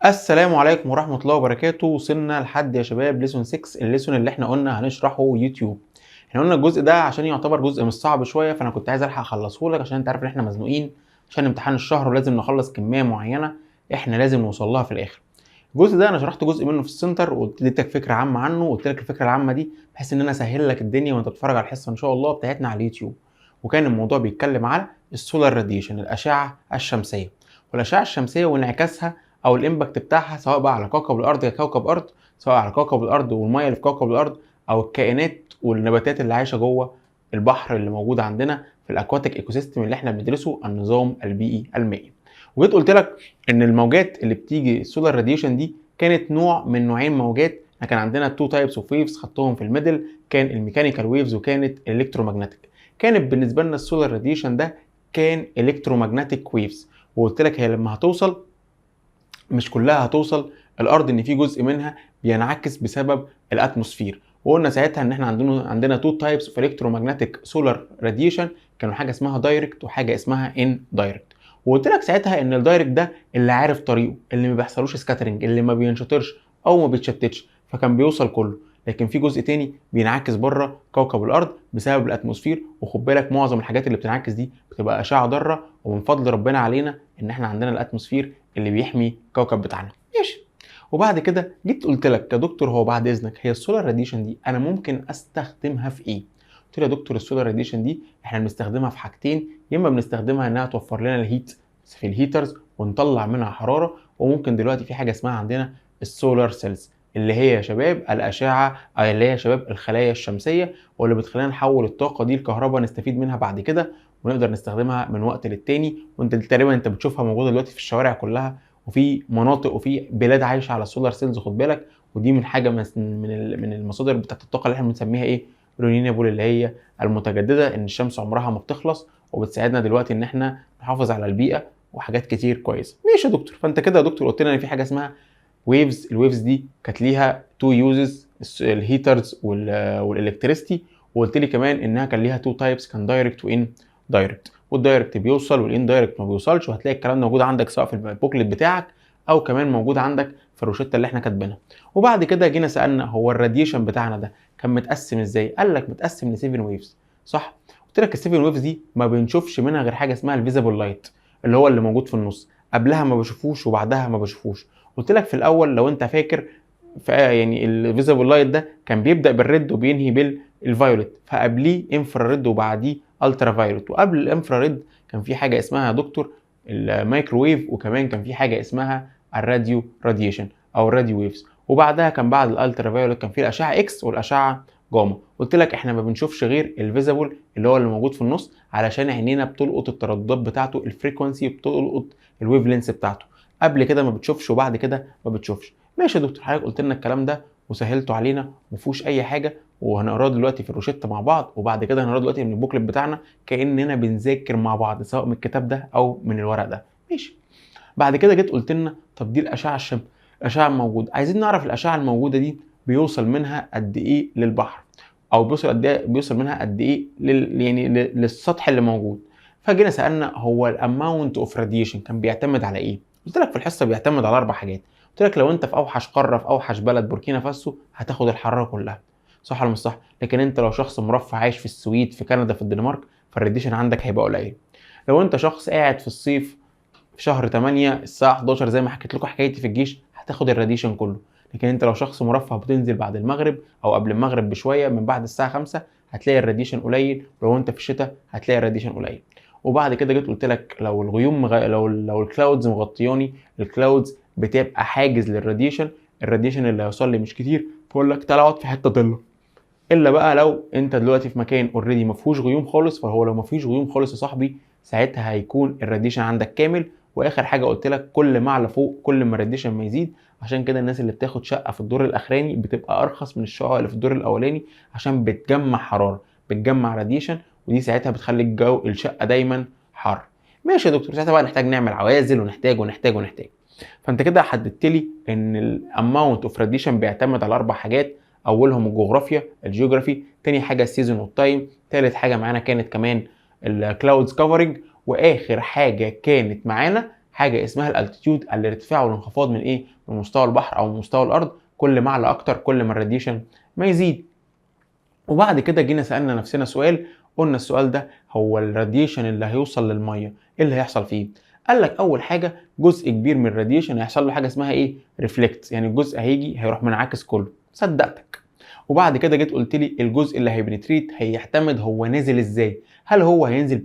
السلام عليكم ورحمة الله وبركاته. وصلنا لحد يا شباب lesson 6، ال lesson اللي احنا قلنا هنشرحه يوتيوب. احنا قلنا الجزء ده عشان يعتبر جزء مش صعب شوية، فانا كنت عايز الحق اخلصه لك عشان انت عارف ان احنا مزنوقين عشان امتحان الشهر ولازم نخلص كمية معينة احنا لازم نوصل لها في الاخر. الجزء ده انا شرحت جزء منه في ال center واديتك فكرة عامة عنه، وقلت لك الفكرة العامة دي بحيث ان انا اسهل لك الدنيا وانت بتتفرج على الحصة ان شاء الله بتاعتنا على اليوتيوب. وكان الموضوع بيتكلم على ال solar radiation، الاشعة الشمسية، والاشعة الشمسية وانعكاسها او ال impact بتاعها، سواء بقى على كوكب الارض ككوكب ارض، سواء على كوكب الارض والمية اللي في كوكب الارض، او الكائنات والنباتات اللي عايشه جوه البحر اللي موجود عندنا في ال aquatic ecosystem اللي احنا بندرسه، النظام البيئي المائي. وجيت قلت لك ان الموجات اللي بتيجي ال solar radiation دي كانت نوع من نوعين موجات. احنا كان عندنا two types of waves خدتهم في ال middle، كان ال mechanical waves وكانت ال electromagnetic. كانت بالنسبة لنا ال solar radiation ده كان electromagnetic waves، وقلت لك هي لما هتوصل مش كلها هتوصل الارض، ان في جزء منها بينعكس بسبب ال atmosphere. وقلنا ساعتها ان احنا عندنا two types of electromagnetic solar radiation، كانوا حاجة اسمها direct وحاجه اسمها indirect. وقلت لك ساعتها ان ال direct ده اللي عارف طريقه، اللي ما بيحصلوش scattering، اللي ما بينشطرش او ما بيتشتتش، فكان بيوصل كله. لكن في جزء تاني بينعكس بره كوكب الارض بسبب ال atmosphere. وخد بالك معظم الحاجات اللي بتنعكس دي بتبقى اشعه ضاره، ومن فضل ربنا علينا ان احنا عندنا ال atmosphere اللي بيحمي الكوكب بتاعنا. ماشي. وبعد كده جيت قلت لك يا دكتور، هو بعد اذنك هي ال solar radiation دي انا ممكن استخدمها في ايه؟ قلت له يا دكتور، ال solar radiation دي احنا بنستخدمها في حاجتين: يا اما بنستخدمها انها توفر لنا ال heat في ال heaters ونطلع منها حراره، وممكن دلوقتي في حاجة اسمها عندنا ال solar cells، اللي هي يا شباب الاشعة، اللي هي يا شباب الخلايا الشمسيه، واللي بتخلينا نحول الطاقة دي لكهرباء نستفيد منها بعد كده ونقدر نستخدمها من وقت للتاني. وانت تقريبا انت بتشوفها موجودة دلوقتي في الشوارع كلها وفي مناطق وفي بلاد عايشه على ال solar cells، خد بالك. ودي من حاجة من المصادر بتاعت الطاقة اللي احنا بنسميها ايه؟ renewable، اللي هي المتجدده، ان الشمس عمرها ما بتخلص وبتساعدنا دلوقتي ان احنا نحافظ على البيئة وحاجات كتير كويسه. ماشي يا دكتور. فانت كده يا دكتور قلت لنا ان في حاجة اسمها waves، ال waves دي كانت ليها two uses، ال heaters وال electricity، وقلت لي كمان انها كان ليها two types، كان direct و indirect، وال direct بيوصل وال indirect ما بيوصلش. وهتلاقي الكلام ده موجود عندك سواء في ال booklet بتاعك او كمان موجود عندك في الروشته اللي احنا كاتبينها. وبعد كده جينا سالنا هو ال radiation بتاعنا ده كان متقسم ازاي؟ قال لك متقسم ل 7 waves، صح؟ قلت لك ال 7 waves دي ما بنشوفش منها غير حاجة اسمها ال visible light، اللي هو اللي موجود في النص، قبلها ما بشوفوش وبعدها ما بشوفوش. قلت لك في الاول لو انت فاكر يعني ال visible light ده كان بيبدا بال red وبينهي بال violet، فقبليه infrared وبعديه ultraviolet، وقبل ال infrared كان في حاجة اسمها يا دكتور الميكروويف، وكمان كان في حاجة اسمها ال radio radiation او ال radio waves، وبعدها كان بعد ال ultraviolet كان في الاشعة اكس والاشعه جاما. قلت لك احنا ما بنشوفش غير ال visible اللي هو اللي موجود في النص، علشان عينينا بتلقط الترددات بتاعته، ال frequency، بتلقط ال wavelength بتاعته. قبل كده ما بتشوفش وبعد كده ما بتشوفش. ماشي يا دكتور، حضرتك قلت لنا الكلام ده وسهلته علينا وما فيهوش اي حاجه، وهنقراه دلوقتي في الروشته مع بعض، وبعد كده هنقراه دلوقتي من ال booklet بتاعنا كاننا بنذاكر مع بعض، سواء من الكتاب ده او من الورق ده. ماشي. بعد كده جيت قلت لنا طب دي الاشعة الاشعة الموجوده، عايزين نعرف الاشعة الموجودة دي بيوصل منها قد ايه للبحر، او بيوصل قد ايه، بيوصل منها قد ايه يعني للسطح اللي موجود. فجينا سالنا هو ال amount of radiation كان بيعتمد على ايه؟ قلت لك في الحصة بيعتمد على اربع حاجات. قلت لك لو انت في اوحش قارة في اوحش بلد بوركينا فاسو هتاخد الحرارة كلها، صح ولا مش صح؟ لكن انت لو شخص مرفه عايش في السويد، في كندا، في الدنمارك، فال radiation عندك هيبقى قليل. لو انت شخص قاعد في الصيف في شهر 8 الساعة 11 زي ما حكيت لكم حكايتي في الجيش هتاخد ال radiation كله. لكن انت لو شخص مرفه بتنزل بعد المغرب او قبل المغرب بشوية من بعد الساعة 5 هتلاقي ال radiation قليل. ولو انت في الشتاء هتلاقي ال radiation قليل. وبعد كده جيت قلت لك لو الغيوم مغ... لو لو ال clouds مغطياني، ال clouds بتبقى حاجز لل radiation، ال radiation اللي هيوصل لي مش كتير، فاقول لك تعالى اقعد في حتة ضله. الا بقى لو انت دلوقتي في مكان already ما فيهوش غيوم خالص، فهو لو ما فيش غيوم خالص يا صاحبي ساعتها هيكون ال radiation عندك كامل. واخر حاجة قلت لك كل ما اعلى فوق كل ما ال radiation ما يزيد، عشان كده الناس اللي بتاخد شقه في الدور الاخراني بتبقى ارخص من الشقة اللي في الدور الاولاني، عشان بتجمع حراره، بتجمع radiation، ودي ساعتها بتخلي الجو الشقة دايما حر. ماشي يا دكتور. ساعتها بقى نحتاج نعمل عوازل ونحتاج ونحتاج ونحتاج. فانت كده حددت لي ان ال amount of radiation بيعتمد على اربع حاجات: اولهم الجغرافيا، ال geography، تاني حاجة ال season وال time، تالت حاجة معانا كانت كمان ال clouds covering، واخر حاجة كانت معانا حاجة اسمها ال حاجة اسمها ال altitude، الارتفاع والانخفاض من ايه؟ من مستوى البحر او من مستوى الارض. كل ما اعلى اكتر كل ما ال radiation ما يزيد. وبعد كده جينا سالنا نفسنا سؤال، قلنا السؤال ده هو ال radiation اللي هيوصل للمية ايه اللي هيحصل فيه؟ قال لك اول حاجة جزء كبير من ال radiation هيحصل له حاجة اسمها ايه؟ reflect، يعني الجزء هيجي هيروح منعكس كله. صدقتك. وبعد كده جيت قلت لي الجزء اللي هي penetrate هيعتمد هو نازل ازاي، هل هو هينزل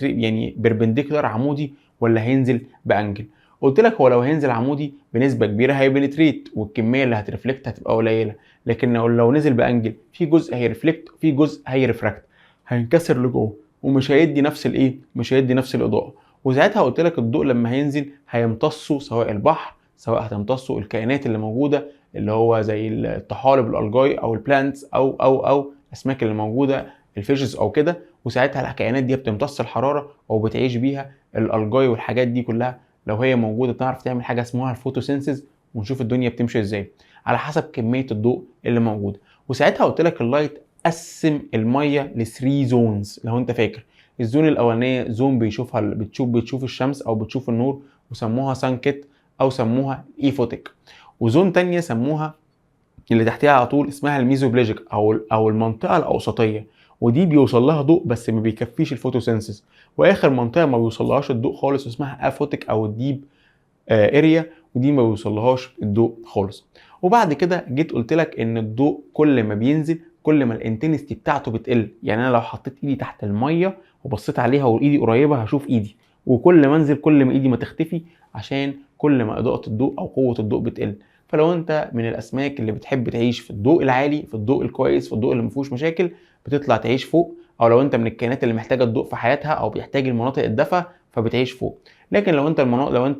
يعني perpendicular عمودي ولا هينزل ب angle؟ قلت لك هو لو هينزل عمودي بنسبة كبيرة هي penetrate والكميه اللي هت reflect هتبقى قليله، لكن لو نزل ب angle في جزء هي reflect وفي جزء هي refract، هينكسر لجوه ومش هيدي نفس الايه؟ مش هيدي نفس الاضاءة. وساعتها قلت لك الضوء لما هينزل هيمتصه سواء البحر، سواء هتمتصه الكائنات اللي موجودة اللي هو زي الطحالب ال algae او ال plants او او او الاسماك اللي موجودة ال fishes او كده، وساعتها الكائنات دي بتمتص الحرارة او بتعيش بيها ال algae والحاجات دي كلها. لو هي موجودة تعرف تعمل حاجة اسمها ال photosynthesis، ونشوف الدنيا بتمشي ازاي على حسب كمية الضوء اللي موجودة. وساعتها قلت لك ال light قسم المية ل 3 zones لو انت فاكر. ال zone الاولانية zone بيشوفها بتشوف الشمس او بتشوف النور وسموها sunlit او سموها aphotic، و zone تانية سموها اللي تحتها على طول اسمها ال mesopelagic او المنطقة الاوسطيه، ودي بيوصل لها ضوء بس ما بيكفيش ال photosynthesis. واخر منطقة ما بيوصلهاش الضوء خالص اسمها aphotic او ال deep area، ودي ما بيوصلهاش الضوء خالص. وبعد كده جيت قلت لك ان الضوء كل ما بينزل كل ما ال intensity بتاعته بتقل، يعني انا لو حطيت ايدي تحت المية وبصيت عليها وايدي قريبه هشوف ايدي، وكل ما انزل كل ما ايدي ما تختفي، عشان كل ما اضاءه الضوء او قوة الضوء بتقل. فلو انت من الاسماك اللي بتحب تعيش في الضوء العالي، في الضوء الكويس، في الضوء اللي ما فيهوش مشاكل، بتطلع تعيش فوق، او لو انت من الكائنات اللي محتاجه الضوء في حياتها او بيحتاج المناطق الدفا فبتعيش فوق. لكن لو انت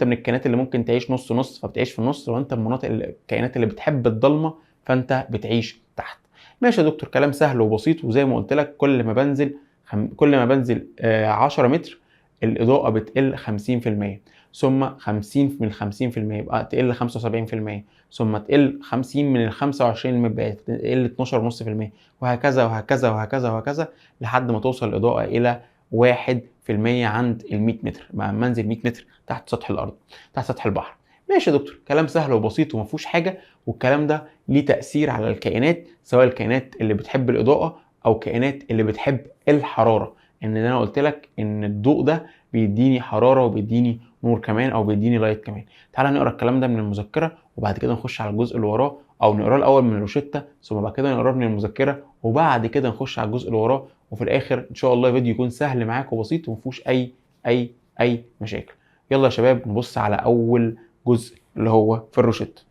من الكائنات اللي ممكن تعيش نص نص فبتعيش في النص، لو انت من مناطق الكائنات اللي بتحب الضلمة فانت بتعيش تحت. ماشي يا دكتور، كلام سهل وبسيط. وزي ما قلت لك كل ما بنزل 10 متر الاضاءة بتقل 50%، ثم 50 من 50% يبقى تقل 75%، ثم تقل 50 من ال 25 المتر تقل 12.5%، وهكذا وهكذا وهكذا وهكذا لحد ما توصل الاضاءة الى 1% عند ال 100 متر، مع منزل 100 متر تحت سطح الارض، تحت سطح البحر. ماشي يا دكتور، كلام سهل وبسيط وما فيهوش حاجة. والكلام ده ليه تاثير على الكائنات، سواء الكائنات اللي بتحب الاضاءة او كائنات اللي بتحب الحرارة. ان انا قلت لك ان الضوء ده بيديني حرارة وبيديني نور كمان، او بيديني light كمان. تعالى نقرا الكلام ده من المذكرة وبعد كده نخش على الجزء اللي وراه، او نقراه الاول من الروشته ثم بعد كده نقراه من المذكرة وبعد كده نخش على الجزء اللي وراه. وفي الاخر ان شاء الله فيديو يكون سهل معاك وبسيط وما فيهوش اي اي اي مشاكل. يلا يا شباب نبص على اول جزء اللي هو في الروشته.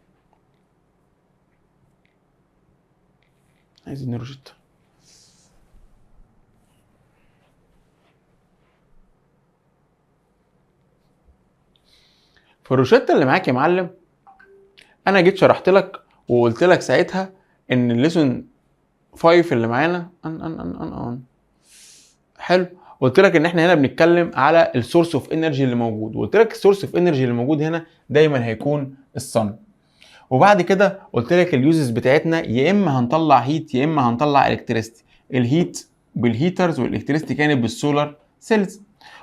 عايزين الروشته. في الروشته اللي معاك يا معلم، انا جيت شرحت لك وقلت لك ساعتها ان ال lesson 5 اللي معانا ان ان ان ان ان حلو، قلت لك ان احنا هنا بنتكلم على ال source of energy اللي موجود، وقلت لك ال source of energy اللي موجود هنا دايما هيكون ال sun. وبعد كده قلت لك ال uses بتاعتنا يا اما هنطلع heat يا اما هنطلع electricity. ال heat بال heaters وال electricity كانت بال solar cells.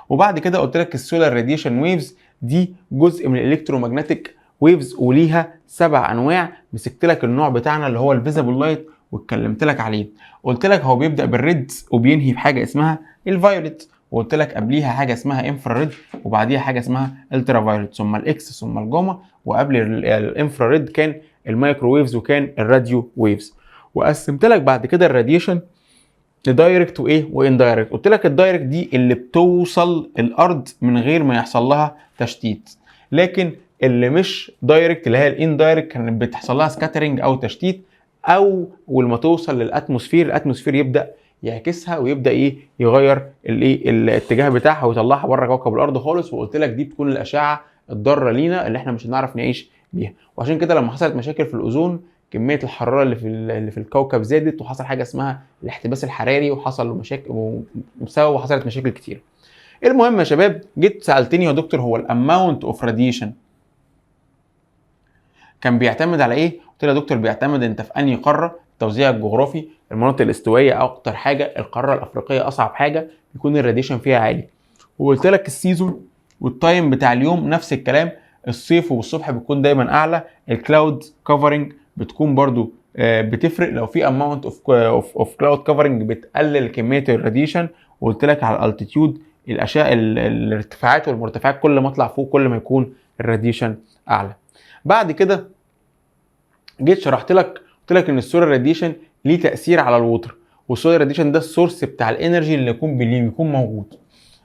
وبعد كده قلت لك ال solar radiation waves دي جزء من ال electromagnetic waves وليها 7 انواع. مسكت لك النوع بتاعنا اللي هو ال visible light واتكلمت لك عليه. قلت لك هو بيبدا بال red وبينهي بحاجة اسمها ال violet، وقلت لك قبليها حاجة اسمها infrared وبعديها حاجة اسمها ultraviolet، ثم ال X ثم الجاما، وقبل ال infrared كان ال microwaves وكان ال radio waves. وقسمت لك بعد كده ال radiation ل direct وايه و indirect. قلت لك ال direct دي اللي بتوصل الارض من غير ما يحصل لها تشتيت، لكن اللي مش direct اللي هي ال indirect كانت بتحصل لها scattering او تشتيت، او ولما توصل لل atmosphere ال atmosphere يبدا يعكسها ويبدا ايه يغير الايه الاتجاه بتاعها ويطلعها بره كوكب الارض خالص. وقلت لك دي بتكون الاشعة الضارة لينا اللي احنا مش هنعرف نعيش بيها. وعشان كده لما حصلت مشاكل في الاوزون كمية الحرارة اللي في الكوكب زادت، وحصل حاجة اسمها الاحتباس الحراري، وحصل مشاكل وبسبب وحصلت مشاكل كتير. المهم يا شباب جيت سالتني يا دكتور هو ال amount of radiation كان بيعتمد على ايه؟ قلت له يا دكتور بيعتمد انت في انهي قارة، التوزيع الجغرافي، المناطق الاستوائيه اكتر حاجة، القارة الافريقية اصعب حاجة بيكون ال radiation فيها عالي. وقلت لك ال season وال time بتاع اليوم نفس الكلام، الصيف والصبح بيكون دايما اعلى. ال cloud covering بتكون برضو بتفرق، لو في amount of cloud covering بتقلل كمية ال radiation. وقلت لك على ال altitude، الاشياء الارتفاعات والمرتفعات، كل ما اطلع فوق كل ما يكون ال radiation اعلى. بعد كده جيت شرحت لك، قلت لك ان ال solar radiation ليه تاثير على ال water، وال solar radiation ده ال source بتاع ال energy اللي بيكون موجود.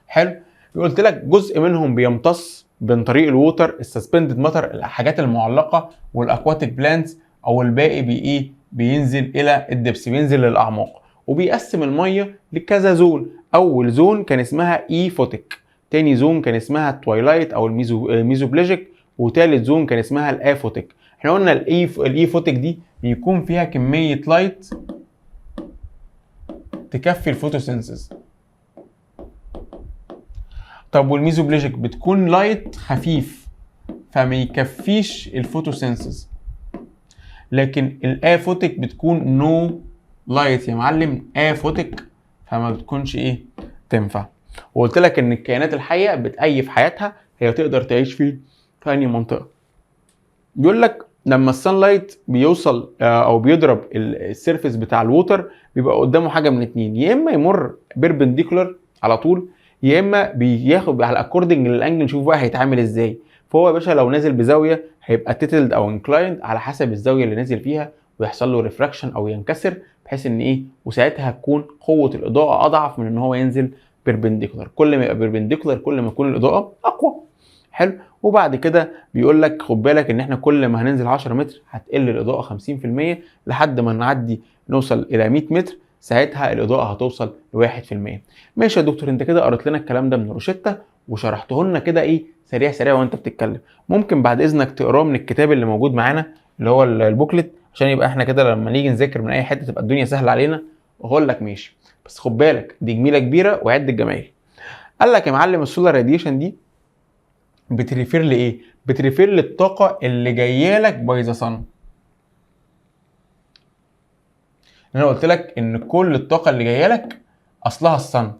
حلو. قلت لك جزء منهم بيمتص من طريق ال water، ال suspended matter، الحاجات المعلقه، وال aquatic plants، او الباقي بي ايه؟ بينزل الى ال depths، بينزل للاعماق. وبيقسم المية لكذا zone. اول zone كان اسمها aphotic، تاني zone كان اسمها twilight او ال mesopelagic، وتالت zone كان اسمها ال aphotic. احنا قلنا ال aphotic دي بيكون فيها كمية light تكفي ال photosynthesis. طب وال mesopelagic بتكون light خفيف فما يكفيش ال photosynthesis. لكن ال aphotic بتكون no light يا معلم، aphotic، فما بتكونش ايه؟ تنفع. وقلت لك ان الكائنات الحية بتأيف حياتها، هي تقدر تعيش في انهي منطقه. بيقول لك لما ال sunlight بيوصل او بيضرب ال surface بتاع ال water، بيبقى قدامه حاجة من اتنين: يا اما يمر perpendicular على طول، يا اما بياخد على according لل angle، نشوف بقى هيتعامل ازاي. فهو يا باشا لو نازل بزاوية هيبقى tilted او inclined على حسب الزاوية اللي نازل فيها، ويحصل له refraction او ينكسر، بحيث ان ايه؟ وساعتها هتكون قوة الاضاءة اضعف من ان هو ينزل perpendicular. كل ما يبقى perpendicular كل ما يكون الاضاءة اقوى. حلو. وبعد كده بيقول لك خد بالك ان احنا كل ما هننزل 10 متر هتقل الاضاءة 50%، لحد ما نعدي نوصل الى 100 متر، ساعتها الاضاءة هتوصل ل 1%. ماشي يا دكتور، انت كده قريت لنا الكلام ده من روشتة وشرحته لنا كده ايه؟ سريع سريع وانت بتتكلم. ممكن بعد اذنك تقراه من الكتاب اللي موجود معانا اللي هو ال booklet، عشان يبقى احنا كده لما نيجي نذاكر من اي حتة تبقى الدنيا سهلة علينا؟ واقول لك ماشي، بس خد بالك دي جميلة كبيرة وعد الجمايل. قال لك يا معلم ال solar radiation دي بت refer لايه؟ بت refer للطاقة اللي جاية لك by the sun. انا قلت لك ان كل الطاقة اللي جاية لك اصلها ال sun،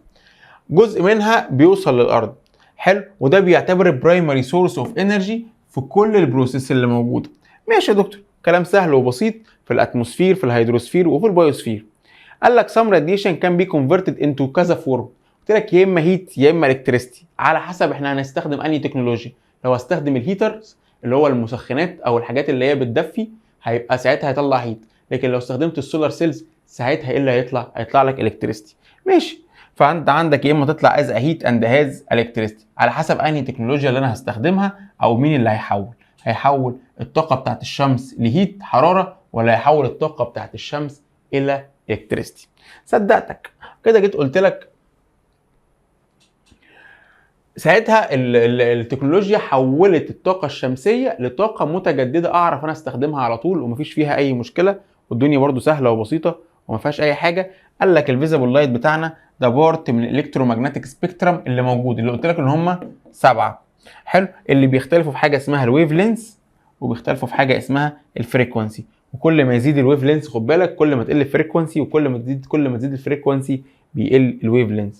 جزء منها بيوصل للارض. حلو. وده بيعتبر primary source of energy في كل ال process اللي موجوده. ماشي يا دكتور، كلام سهل وبسيط. في ال atmosphere، في ال hydrosphere، وفي ال biosphere. قال لك some radiation can be converted into كذا form. قلت لك يا اما heat يا اما electricity، على حسب احنا هنستخدم انهي تكنولوجيا. لو هستخدم ال heaters اللي هو المسخنات او الحاجات اللي هي بتدفي، هيبقى ساعتها هيطلع heat. لكن لو استخدمت ال solar cells ساعتها ايه اللي هيطلع؟ هيطلع لك electricity. ماشي. فانت عندك يا اما تطلع as heat and as electricity، على حسب انهي تكنولوجيا اللي انا هستخدمها، او مين اللي هيحول الطاقة بتاعت الشمس ل heat حراره، ولا هيحول الطاقة بتاعت الشمس الى electricity. صدقتك. كده جيت قلت لك ساعتها التكنولوجيا حولت الطاقة الشمسية لطاقة متجددة اعرف انا استخدمها على طول ومفيش فيها اي مشكله، والدنيا برضو سهلة وبسيطة وما فيهاش اي حاجه. قال لك ال visible light بتاعنا ده part من ال electromagnetic spectrum اللي موجود، اللي قلت لك ان هم 7. حلو. اللي بيختلفوا في حاجة اسمها ال wavelength، وبيختلفوا في حاجة اسمها ال frequency. وكل ما يزيد ال wavelength خد بالك كل ما تقل ال frequency، وكل ما تزيد ال frequency بيقل ال wavelength.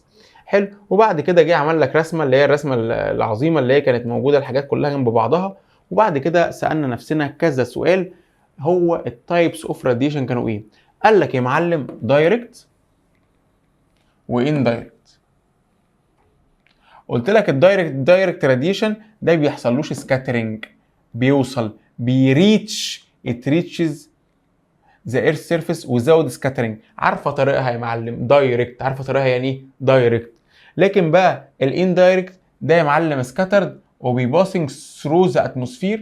حلو. وبعد كده جه عمل لك رسمه، اللي هي الرسمة العظيمة اللي هي كانت موجودة الحاجات كلها جنب بعضها. وبعد كده سالنا نفسنا كذا سؤال: هو ال types of radiation كانوا ايه؟ قال لك يا معلم direct و indirect. قلت لك ال direct radiation ده بيحصلوش scattering، بيوصل بي reach، it reaches the earth surface without scattering. عارفه طريقها يا معلم، direct، عارفه طريقها يعني ايه direct. لكن بقى ال indirect ده يا معلم scattered وبي passing through the atmosphere،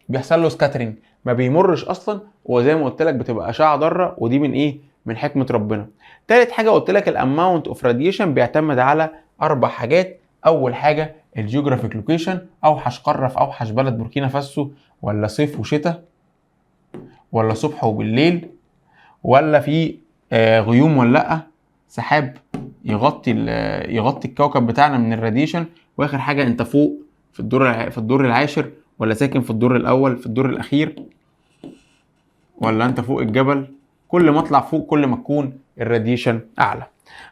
بيحصل له scattering، ما بيمرش اصلا، وزي ما قلت لك بتبقى اشعه ضارة، ودي من ايه؟ من حكمه ربنا. تالت حاجة قلت لك ال amount of radiation بيعتمد على اربع حاجات. اول حاجة ال geographic location، اوحش قارة في اوحش بلد بوركينا فاسو، ولا صيف وشتاء، ولا صبح وبالليل، ولا في غيوم ولا لا، سحاب يغطي الكوكب بتاعنا من ال radiation. واخر حاجة انت فوق في الدور العاشر، ولا ساكن في الدور الاول في الدور الاخير، ولا انت فوق الجبل. كل ما اطلع فوق كل ما تكون ال radiation اعلى.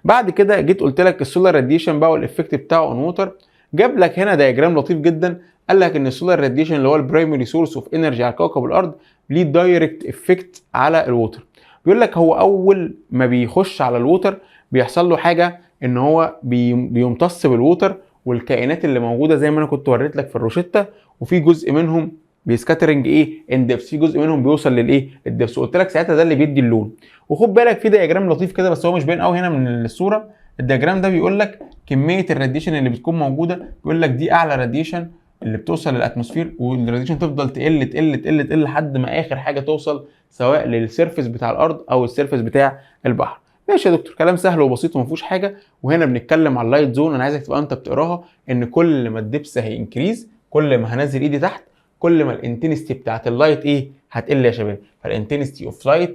بعد كده جيت قلت لك ال solar radiation بقى وال effect بتاعه on water. جاب لك هنا diagram لطيف جدا، قال لك ان ال solar radiation اللي هو ال primary source of energy على كوكب الارض ليه direct effect على ال water. بيقول لك هو اول ما بيخش على ال water بيحصل له حاجه، ان هو بيمتص بال water والكائنات اللي موجودة زي ما انا كنت وريت لك في الروشته، وفي جزء منهم بي scattering ايه in depth، في جزء منهم بيوصل للايه ال depth. قلت لك ساعتها ده اللي بيدي اللون. وخد بالك في diagram لطيف كده بس هو مش باين قوي هنا من الصوره. ال diagram ده بيقول لك كمية ال radiation اللي بتكون موجوده، بيقول لك دي اعلى radiation اللي بتوصل لل atmosphere، وال radiation تفضل تقل تقل تقل تقل لحد ما اخر حاجة توصل سواء لل surface بتاع الارض او ال surface بتاع البحر. ماشي يا دكتور، كلام سهل وبسيط وما فيهوش حاجه. وهنا بنتكلم على ال light zone، انا عايزك تبقى انت بتقراها ان كل ما ال depth هي increase، كل ما هنزل ايدي تحت، كل ما ال intensity بتاعت ال light ايه هتقل يا شباب. فال intensity of light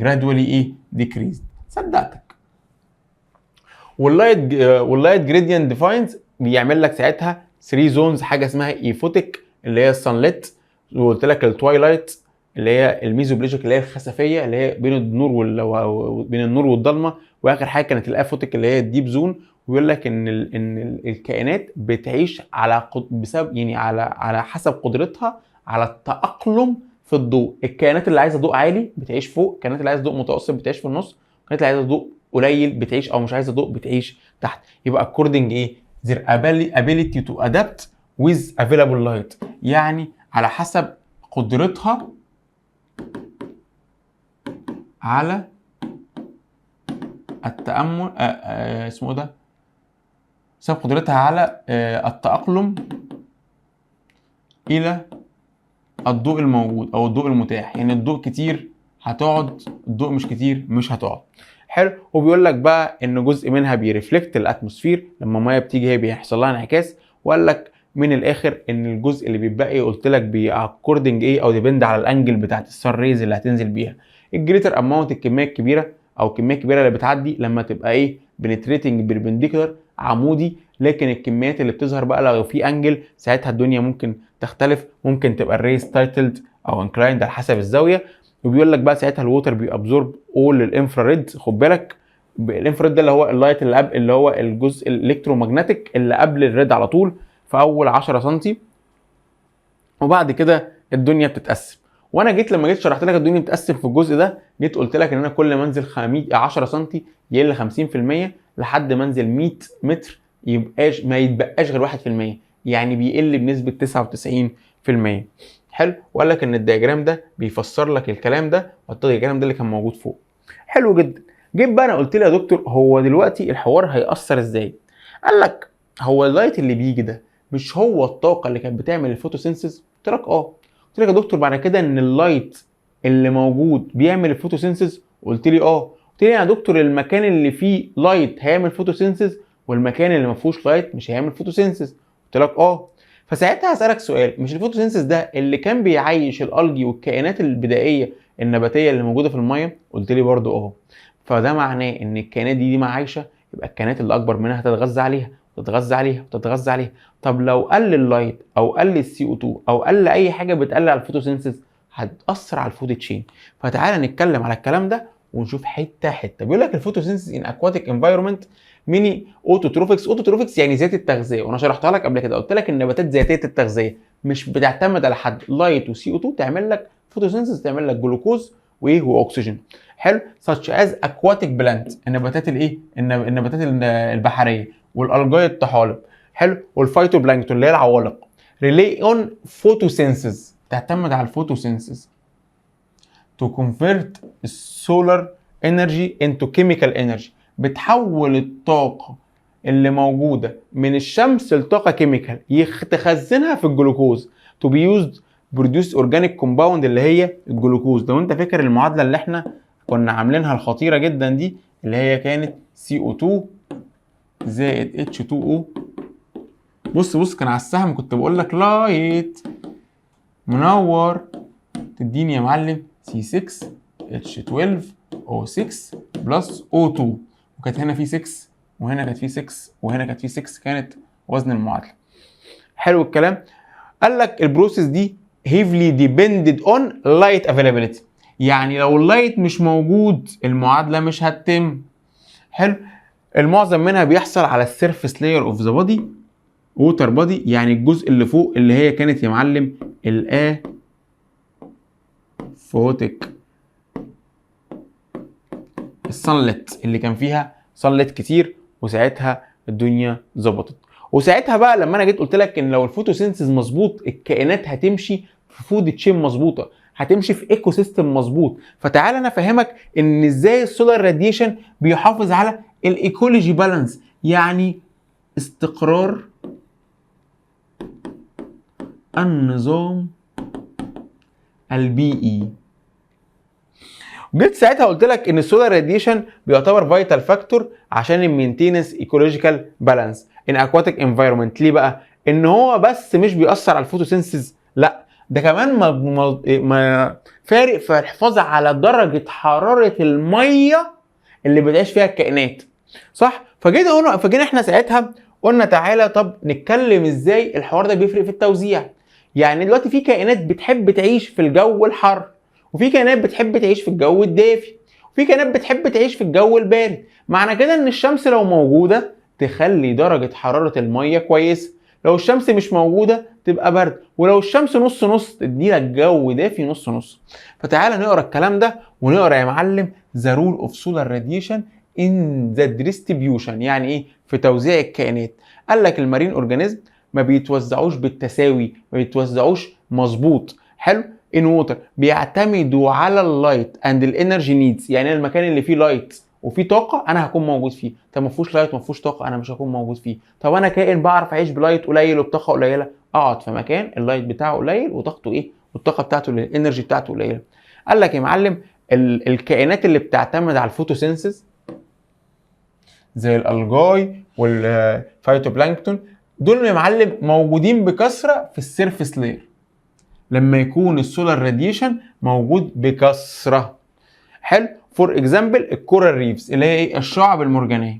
gradually ايه decrease. صدقتك. وال light gradient defines بيعمل لك ساعتها 3 zones، حاجة اسمها euphotic اللي هي ال sunlit، وقلت لك ال twilight اللي هي ال mesopelagic اللي هي الخسفيه اللي هي بين النور والضلمه، واخر حاجة كانت ال aphotic اللي هي ال deep zone. ويقول لك ان الكائنات بتعيش بسبب يعني على حسب قدرتها على التاقلم في الضوء. الكائنات اللي عايزه ضوء عالي بتعيش فوق، الكائنات اللي عايزه ضوء متوسط بتعيش في النص، الكائنات اللي عايزه ضوء قليل بتعيش او مش عايزه ضوء بتعيش تحت. يبقى according ايه their ability to adapt with available light، يعني على حسب قدرتها على التأمل اسمه ده، بسبب قدرتها على التأقلم إلى الضوء الموجود أو الضوء المتاح. يعني الضوء كتير هتقعد، الضوء مش كتير مش هتقعد. حلو. وبيقول لك بقى ان جزء منها بي reflect ال atmosphere، لما المية بتيجي هي بيحصل لها انعكاس. وقال لك من الاخر ان الجزء اللي بيتبقي قلت لك بي according ايه او depend على ال angle بتاعت ال sun rays اللي هتنزل بيها. ال greater amount الكمية الكبيرة او الكمية الكبيرة اللي بتعدي لما تبقى ايه penetrating perpendicular عمودي، لكن الكميات اللي بتظهر بقى لو في angle ساعتها الدنيا ممكن تختلف، ممكن تبقى ال rays tilted او inclined على حسب الزاويه. وبيقول لك بقى ساعتها ال water بي absorb all ال infrared. خد بالك ال infrared ده اللي هو ال light اللي قبل، اللي هو الجزء ال electromagnetic اللي قبل ال red على طول في اول 10 سم، وبعد كده الدنيا بتتقسم. وانا جيت لما جيت شرحت لك الدنيا بتتقسم في الجزء ده، جيت قلت لك ان انا كل ما انزل 10 سم يقل 50% لحد ما انزل 100 متر يبقاش ما يتبقاش غير 1%، يعني بيقل بنسبة 99%. حلو. وقال لك ان ال diagram ده بيفسر لك الكلام ده، وال diagram ده اللي كان موجود فوق. حلو جدا. جيت بقى انا قلت له يا دكتور هو دلوقتي الحوار هيأثر ازاي؟ قال لك هو ال light اللي بيجي ده مش هو الطاقة اللي كانت بتعمل ال photosynthesis؟ قلت لك اه. قلت لك يا دكتور بعد كده ان ال light اللي موجود بيعمل ال photosynthesis؟ قلت لي اه. قلت لي يا دكتور المكان اللي فيه light هيعمل photosynthesis والمكان اللي ما فيهوش light مش هيعمل photosynthesis؟ قلت لك اه. فساعتها هسألك سؤال، مش ال photosynthesis ده اللي كان بيعيش ال algae والكائنات البدائية النباتية اللي موجودة في الميه؟ قلت لي برضو اه. فده معناه ان الكائنات دي ما عايشه، يبقى الكائنات اللي اكبر منها هتتغذى عليها وتتغذى عليها وتتغذى عليها. طب لو قل ال light او قل ال CO2 او قل اي حاجة بتقلل على ال photosynthesis هتاثر على ال food chain. فتعالى نتكلم على الكلام ده ونشوف حتة حته. بيقول لك ال photosynthesis in aquatic environment many autotrophics. autotrophics يعني ذات التغذيه، وانا شرحتها لك قبل كده، قلت لك النباتات ذاتية التغذية مش بتعتمد على حد، light و CO2 تعمل لك photosynthesis، تعمل لك جلوكوز وايه واكسجين. حلو. such as aquatic plant النباتات الايه النباتات البحرية وال algae الطحالب. حلو. وال phytoplankton اللي هي العوالق rely on photosynthesis تعتمد على ال photosynthesis to convert ال solar energy into chemical energy، بتحول الطاقة اللي موجودة من الشمس لطاقة chemical تخزنها في الجلوكوز to be used produce organic compound اللي هي الجلوكوز. لو انت فاكر المعادلة اللي احنا كنا عاملينها الخطيرة جدا دي اللي هي كانت CO2 زائد H2O، بص بص كان على السهم كنت بقول لك light منور تديني يا معلم C6H12O6 plus O2، وكانت هنا في 6 وهنا كانت في 6 وهنا كانت في 6، كانت وزن المعادله. حلو الكلام. قال لك ال process دي heavily depended on light availability، يعني لو ال light مش موجود المعادلة مش هتتم. حلو. المعظم منها بيحصل على ال surface layer of the body water body، يعني الجزء اللي فوق اللي هي كانت يا معلم ال aphotic، ال sunlit اللي كان فيها sunlight كتير، وساعتها الدنيا ظبطت. وساعتها بقى لما انا جيت قلت لك ان لو ال photosynthesis مظبوط الكائنات هتمشي في food chain مظبوطه، هتمشي في ecosystem مظبوط. فتعال انا افهمك ان ازاي ال solar radiation بيحافظ على ال ecology balance، يعني استقرار النظام البيئي. جيت ساعتها قلت لك ان ال solar radiation بيعتبر vital factor عشان ال maintenance ecological balance in aquatic environment. ليه بقى؟ ان هو بس مش بيأثر على ال photosynthesis، لا ده كمان ما فارق في الحفاظ على درجة حرارة المية اللي بتعيش فيها الكائنات، صح؟ فجينا احنا ساعتها قلنا تعالى طب نتكلم ازاي الحوار ده بيفرق في التوزيع. يعني دلوقتي في كائنات بتحب تعيش في الجو الحر، وفي كائنات بتحب تعيش في الجو الدافي، وفي كائنات بتحب تعيش في الجو البارد. معنى كده ان الشمس لو موجودة تخلي درجه حرارة المية كويسه، لو الشمس مش موجودة تبقى برد، ولو الشمس نص نص تدي لك جو دافي نص نص. فتعالى نقرا الكلام ده ونقرا يا معلم the role of solar radiation in the distribution. يعني ايه؟ في توزيع الكائنات. قال لك ال marine organism ما بيتوزعوش بالتساوي، ما بيتوزعوش مظبوط. حلو. in water بيعتمدوا على ال light and ال energy needs. يعني المكان اللي فيه light وفيه طاقة انا هكون موجود فيه. طب ما فيهوش light وما فيهوش طاقة انا مش هكون موجود فيه. طب انا كائن بعرف اعيش ب light قليل وبطاقه قليله، اقعد في مكان ال light بتاعه قليل وطاقته ايه؟ والطاقة بتاعته، ال energy بتاعته قليله. قال لك يا معلم الكائنات اللي بتعتمد على ال photosynthesis زي ال algae وال phytoplankton، دول يا معلم موجودين بكثرة في ال surface layer لما يكون ال solar radiation موجود بكثره. حلو. for example ال coral reefs اللي هي ايه؟ الشعب المرجانيه.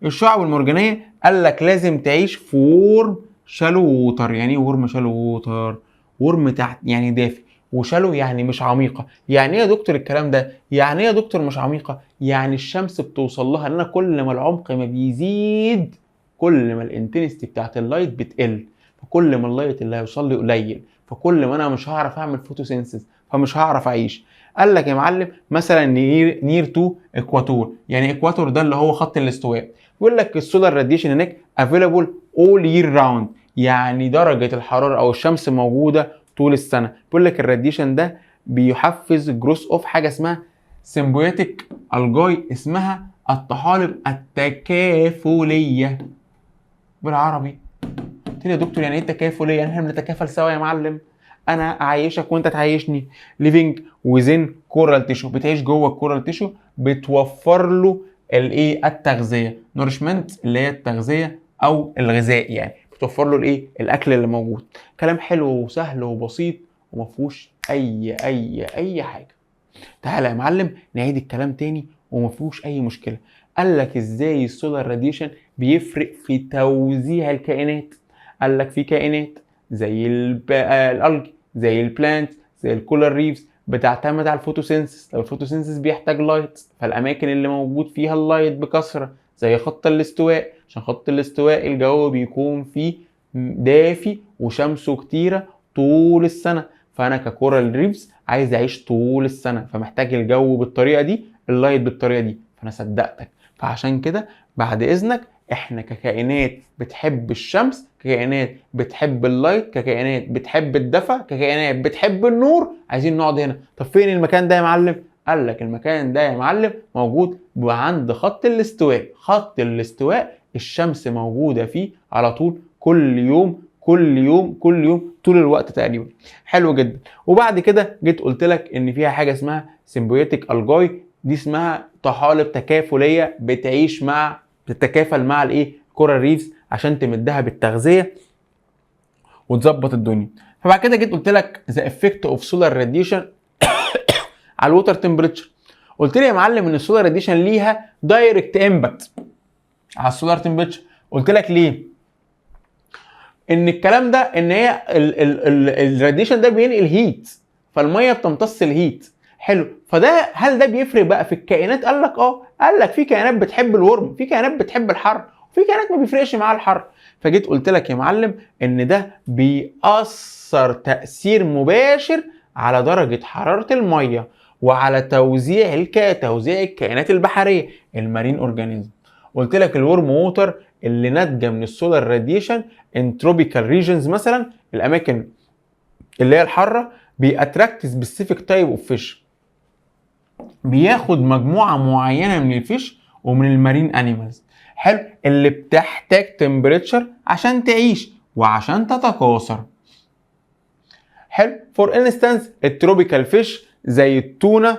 الشعب المرجانيه قال لك لازم تعيش في warm shallow water. يعني ايه warm shallow water؟ warm تحت يعني دافي، و shallow يعني مش عميقه. يعني ايه يا دكتور الكلام ده؟ يعني ايه يا دكتور مش عميقه؟ يعني الشمس بتوصل لها، لان كل ما العمق ما بيزيد كل ما ال intensity بتاعت ال light بتقل، فكل ما ال light اللي هيوصل لي قليل، فكل ما انا مش هعرف اعمل photosynthesis، فمش هعرف اعيش. قال لك يا معلم مثلا near to equator، يعني equator ده اللي هو خط الاستواء، بيقول لك ال solar radiation هناك available all year round، يعني درجه الحرارة او الشمس موجودة طول السنه. بيقول لك ال radiation ده بيحفز growth of حاجة اسمها symbiotic algae، اسمها الطحالب التكافليه بالعربي. قلت لي يا دكتور يعني ايه التكافليه؟ يعني احنا بنتكافل سوا يا معلم، انا اعيشك وانت تعيشني. living within coral tissue، بتعيش جوه ال coral tissue، بتوفر له الايه؟ التغذيه، nourishment اللي هي التغذية او الغذاء، يعني بتوفر له الايه؟ الاكل اللي موجود. كلام حلو وسهل وبسيط وما فيهوش اي حاجه. تعالى يا معلم نعيد الكلام تاني وما فيهوش اي مشكله. قال لك ازاي ال solar radiation بيفرق في توزيع الكائنات؟ قال لك في كائنات زي ال algae، زي ال plant، زي ال coral reefs، بتعتمد على ال photosynthesis. لو ال photosynthesis بيحتاج light، فالاماكن اللي موجود فيها ال light بكثرة زي خط الاستواء، عشان خط الاستواء الجو بيكون فيه دافي وشمسه كتيرة طول السنه، فانا ك coral reefs عايز اعيش طول السنه، فمحتاج الجو بالطريقة دي، ال light بالطريقة دي. فانا صدقتك، فعشان كده بعد اذنك احنا ككائنات بتحب الشمس، ككائنات بتحب ال light، ككائنات بتحب الدفا، ككائنات بتحب النور، عايزين نقعد هنا. طب فين المكان ده يا معلم؟ قال لك المكان ده يا معلم موجود عند خط الاستواء. خط الاستواء الشمس موجودة فيه على طول، كل يوم كل يوم كل يوم طول الوقت تقريبا. حلو جدا. وبعد كده جيت قلت لك ان فيها حاجة اسمها symbiotic algae، دي اسمها طحالب تكافليه بتعيش مع، بتتكافل مع الايه؟ coral reefs عشان تمدها بالتغذية وتظبط الدنيا. فبعد كده جيت قلت لك the effect of solar radiation على ال water temperature. قلت لي يا معلم ان ال solar radiation ليها direct impact على ال solar temperature. قلت لك ليه؟ ان الكلام ده ان هي ال radiation ده بينقل heat، فالميه بتمتص ال heat. حلو. فده هل ده بيفرق بقى في الكائنات؟ قال لك اه، قال لك في كائنات بتحب ال warm، في كائنات بتحب الحر، وفي كائنات ما بيفرقش معاها الحر. فجيت قلت لك يا معلم ان ده بيأثر تأثير مباشر على درجة حرارة المية وعلى توزيع توزيع الكائنات البحرية، ال marine organism. قلت لك ال warm water اللي ناتجة من ال solar radiation in tropical regions، مثلا الاماكن اللي هي الحاره، بي attract specific type of fish، بياخد مجموعة معينة من ال fish ومن ال marine animals، حلو، اللي بتحتاج temperature عشان تعيش وعشان تتكاثر. حلو، for instance ال tropical fish زي التونه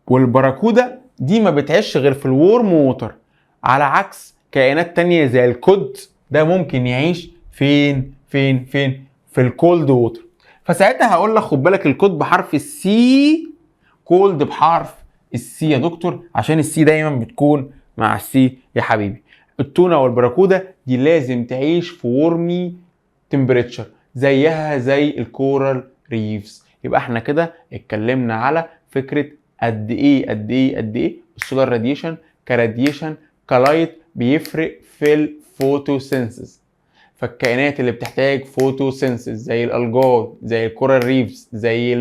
والبراكودا دي ما بتعيش غير في ال warm water، على عكس كائنات تانية زي ال cod، ده ممكن يعيش فين فين فين؟ في ال cold water. فساعتها هقول لك خد بالك، ال cod بحرف ال C، cold بحرف ال C يا دكتور، عشان ال C دايما بتكون مع ال C يا حبيبي. التونه والبراكودا دي لازم تعيش في warmy temperature زيها زي ال coral reefs. يبقى احنا كده اتكلمنا على فكرة قد ايه قد ايه قد ايه ال solar radiation ك radiation ك light بيفرق في ال photosynthesis. فالكائنات اللي بتحتاج photosynthesis زي ال algae، زي ال coral reefs، زي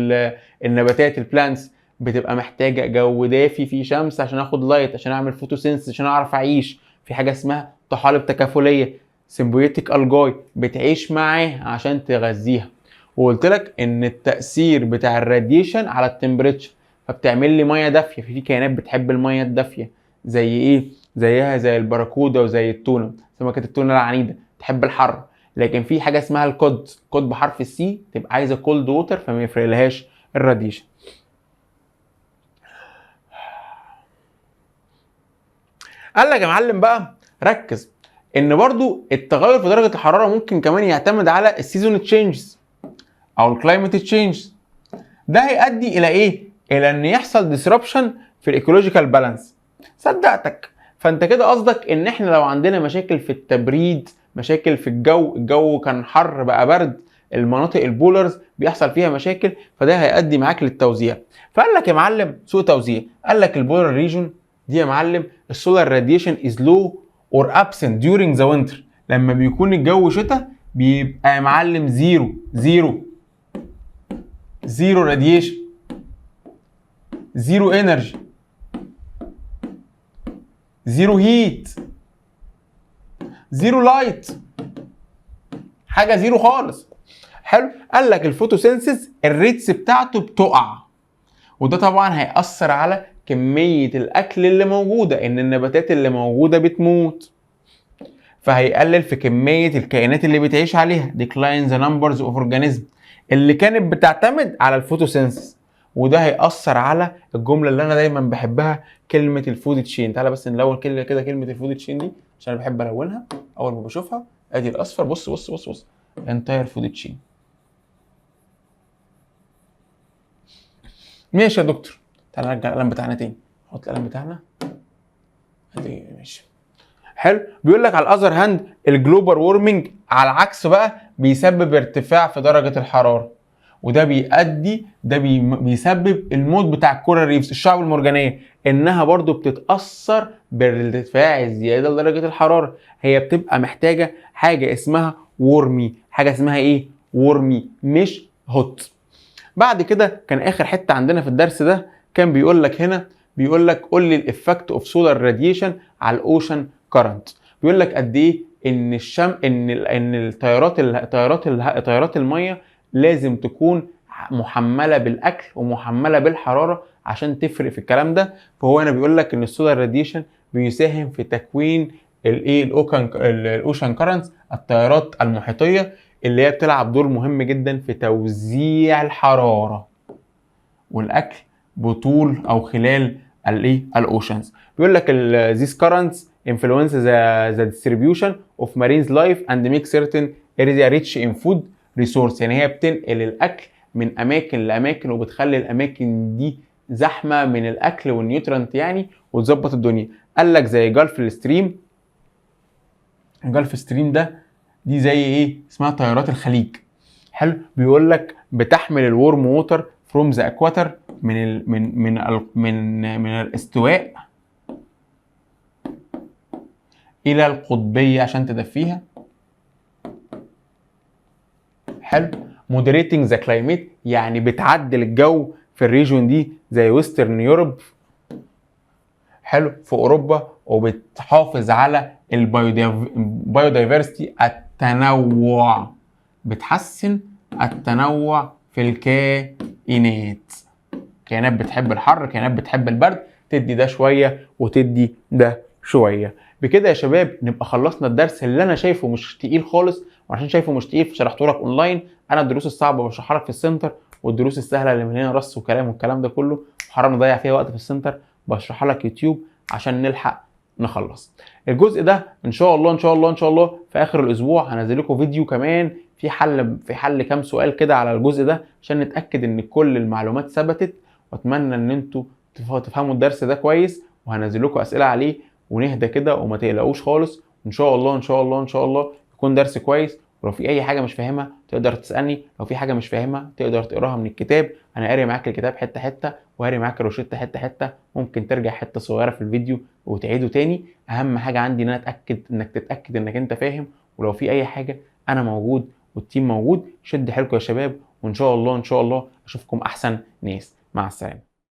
النباتات ال plants، بتبقى محتاجه جو دافي فيه شمس عشان اخد light، عشان اعمل photosynthesis، عشان اعرف اعيش. في حاجة اسمها طحالب تكافليه، symbiotic algae، بتعيش معاه عشان تغذيها. وقلت لك ان التاثير بتاع ال radiation على ال temperature، فبتعمل لي مية دافيه. في كائنات بتحب المية الدافيه زي ايه؟ زيها زي البراكودا وزي التونه، سمكة التونه العنيده تحب الحر. لكن في حاجة اسمها ال cod، cod بحرف ال C، تبقى عايزه cold water، فما يفرقلهاش ال radiation. قال لك يا معلم بقى ركز ان برضو التغير في درجه الحرارة ممكن كمان يعتمد على ال season changes او ال climate change. ده هيؤدي الى ايه؟ الى ان يحصل disruption في ال ecological balance. صدقتك. فانت كده قصدك ان احنا لو عندنا مشاكل في التبريد، مشاكل في الجو، الجو كان حر بقى برد، المناطق ال polars بيحصل فيها مشاكل، فده هيؤدي معاك للتوزيع. فقال لك يا معلم سوء توزيع. قال لك ال polar region دي يا معلم ال solar radiation is low or absent during the winter. لما بيكون الجو شتاء بيبقى يا معلم zero zero zero radiation، zero energy، zero heat، zero light، حاجة zero خالص. حلو. قال لك ال photosynthesis ال rates بتاعته بتقع، وده طبعا هيأثر على كمية الأكل اللي موجودة، إن النباتات اللي موجودة بتموت، فهيقلل في كمية الكائنات اللي بتعيش عليها، decline the numbers of organisms اللي كانت بتعتمد على ال photosynthesis. وده هيأثر على الجملة اللي أنا دايما بحبها، كلمة ال food chain. تعالى بس نلون كده كده كلمة ال food chain دي عشان أنا بحب ألونها أول ما بشوفها. أدي الأصفر، بص بص بص بص، entire food chain. ماشي يا دكتور، تعالى نرجع القلم بتاعنا تاني، نحط القلم بتاعنا ادي. ماشي، حلو. بيقول لك على ال other hand ال global warming على العكس بقى بيسبب ارتفاع في درجة الحرارة، وده بيؤدي ده بيسبب الموت بتاع ال coral reefs، الشعب المرجانية، انها برضو بتتأثر بالارتفاع الزيادة لدرجة الحرارة. هي بتبقى محتاجة حاجة اسمها warmy، حاجة اسمها ايه؟ warmy مش hot. بعد كده كان اخر حتة عندنا في الدرس ده كان بيقول لك هنا، بيقول لك قول لي ال effect of solar radiation على ال ocean current. بيقول لك قد ايه ان الشم ان ال ان التيارات ال تيارات ال تيارات المية لازم تكون محمله بالاكل ومحمله بالحرارة عشان تفرق في الكلام ده. فهو هنا بيقول لك ان ال solar radiation بيساهم في تكوين الايه؟ ال ocean currents، التيارات المحيطيه اللي هي بتلعب دور مهم جدا في توزيع الحرارة والاكل بطول او خلال الايه؟ ال oceans. بيقول لك these currents influence the distribution of marine life and make certain area rich in food resource. يعني هي بتنقل الاكل من اماكن لاماكن وبتخلي الاماكن دي زحمة من الاكل وال nutrient يعني، وتظبط الدنيا. قال لك زي Gulf Stream، Gulf Stream ده دي زي ايه؟ اسمها تيارات الخليج. حلو. بيقول لك بتحمل ال warm water from the equator، من ال من من ال من من الاستواء الى القطبيه عشان تدفيها. حلو، moderating the climate يعني بتعدل الجو في ال region دي زي Western Europe. حلو، في اوروبا، وبتحافظ على ال biodiversity، التنوع، بتحسن التنوع في الكائنات. كائنات بتحب الحر، كائنات بتحب البرد، تدي ده شوية وتدي ده شويه. بكده يا شباب نبقى خلصنا الدرس اللي انا شايفه مش تقيل خالص، وعشان شايفه مش تقيل فشرحته لك اونلاين. انا الدروس الصعبة بشرحها لك في السنتر، والدروس السهلة اللي مليانة رص وكلام والكلام ده كله وحرام نضيع فيها وقت في السنتر بشرحها لك يوتيوب عشان نلحق نخلص الجزء ده. ان شاء الله ان شاء الله ان شاء الله في اخر الاسبوع هنزل لكم فيديو كمان في حل كام سؤال كده على الجزء ده عشان نتاكد ان كل المعلومات ثبتت. واتمنى ان انتوا تفهموا الدرس ده كويس، وهنزل لكم اسئلة عليه ونهدى كده وما تقلقوش خالص. ان شاء الله ان شاء الله ان شاء الله يكون درس كويس. ولو في اي حاجة مش فاهمها تقدر تسالني، لو في حاجة مش فاهمها تقدر تقراها من الكتاب. انا قاري معاك الكتاب حتة حتة وقاري معاك الروشته حتة حته، ممكن ترجع حتة صغيرة في الفيديو وتعيده تاني. اهم حاجة عندي ان انا اتاكد انك تتاكد انك انت فاهم. ولو في اي حاجة انا موجود وال team موجود. شد حيلكم يا شباب، وان شاء الله ان شاء الله اشوفكم احسن ناس. مع السلامه.